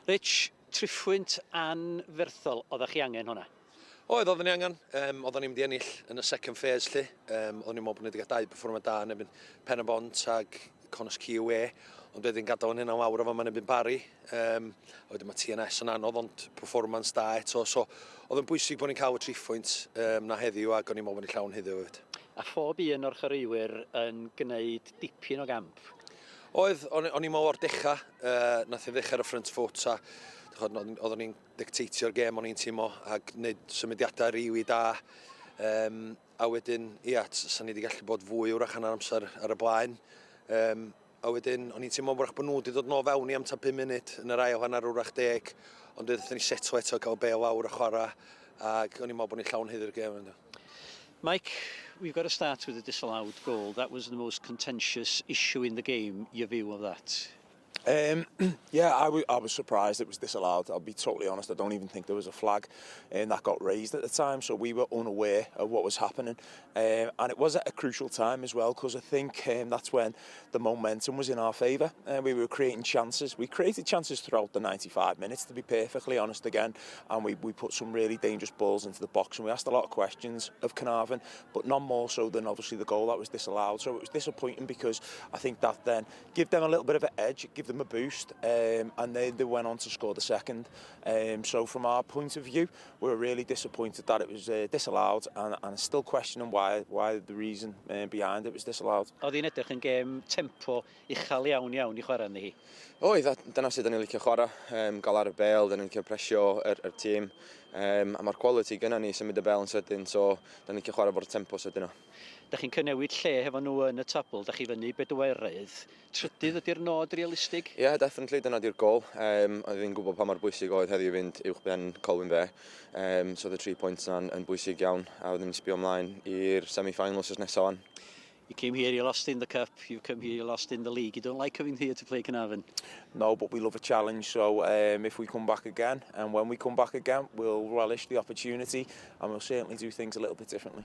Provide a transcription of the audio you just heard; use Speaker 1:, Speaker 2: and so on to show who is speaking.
Speaker 1: Rich, triphwynt anferthol, oeddech chi angen hwnna?
Speaker 2: Oedd, oedden ni angen. Oedden ni'n mynd i ennill yn y second phase, lle. Oedden ni'n meddwl bod ni wedi cael dau perfformiad da yn erbyn Pen y Bont ag Connah's Quay away. Ond wedyn gadael yn hynna lawr o fama yn erbyn Barry. A wedyn mae TNS yn anodd, ond performance da eto. So, oedd yn bwysig bod ni'n cael y triphwynt na heddiw, ac o'n i'n meddwl bod ni'n llawn heddiw hefyd.
Speaker 1: A phob un o'r chwaraewyr yn gwneud dipyn o gamp.
Speaker 2: Oedd, o'n i'n meddwl o'r dechrau, nath i ddechrau ar y front foot a oedden ni'n dictatio'r gêm o'n i'n teimlo a gwneud symudiadau rili da. A wedyn, ia, sa'n ni wedi gallu bod fwy wrach hanner amser ar y blaen. A wedyn, o'n i'n teimlo wrach bod nhw wedi dod nôl fewn i am ta 5 munud yn yr ail hanner wrach 10, ond wedyn ni setlo eto, cael bêl lawr a chwarae, ac o'n i'n meddwl bod ni'n llawn haeddu'r gêm.
Speaker 1: Mike, we've got to start with the disallowed goal. That was the most contentious issue in the game. Your view of that?
Speaker 3: Yeah, I was surprised it was disallowed. I'll be totally honest. I don't even think there was a flag that got raised at the time, so we were unaware of what was happening. And it was at a crucial time as well, because I think that's when the momentum was in our favour. We were creating chances. We created chances throughout the 95 minutes, to be perfectly honest again, and we put some really dangerous balls into the box, and we asked a lot of questions of Caernarfon, but none more so than obviously the goal that was disallowed. So it was disappointing because I think that then give them a little bit of an edge, give them a boost, and they went on to score the second. So from our point of view, we were really disappointed that it was disallowed, and still questioning why the reason behind it was disallowed.
Speaker 1: Oedd hi'n edrych yn gêm tempo uchel iawn iawn i chwarae ynddi hi.
Speaker 4: Oedd, a dyna sut da ni'n licio chwarae, gael ar y bêl, da ni'n licio presio yr tîm, a mae'r quality gynna ni symud y bêl yn sydyn, so da ni'n licio chwarae fo'r tempo sydyn o.
Speaker 1: Da chi'n cynnewid lle hefo nhw yn y tabl, da chi fyny bedwerydd. Trydydd ydy'r nod realistig?
Speaker 4: Ie, yeah, definitely, dyna di'r gol. Oedd fi'n gwybod pa mor bwysig oedd heddiw fynd uwch ben Colwyn Bay. So the 3 points na'n yn bwysig iawn, a oedden ni'n sbio ymlaen i'r semi-finals wsos nesaf wan.
Speaker 1: You came here, you lost in the cup. You come here, you lost in the league. You don't like coming here to play Caernarfon?
Speaker 3: No, but we love a challenge. So if we come back again, and when we come back again, we'll relish the opportunity, and we'll certainly do things a little bit differently.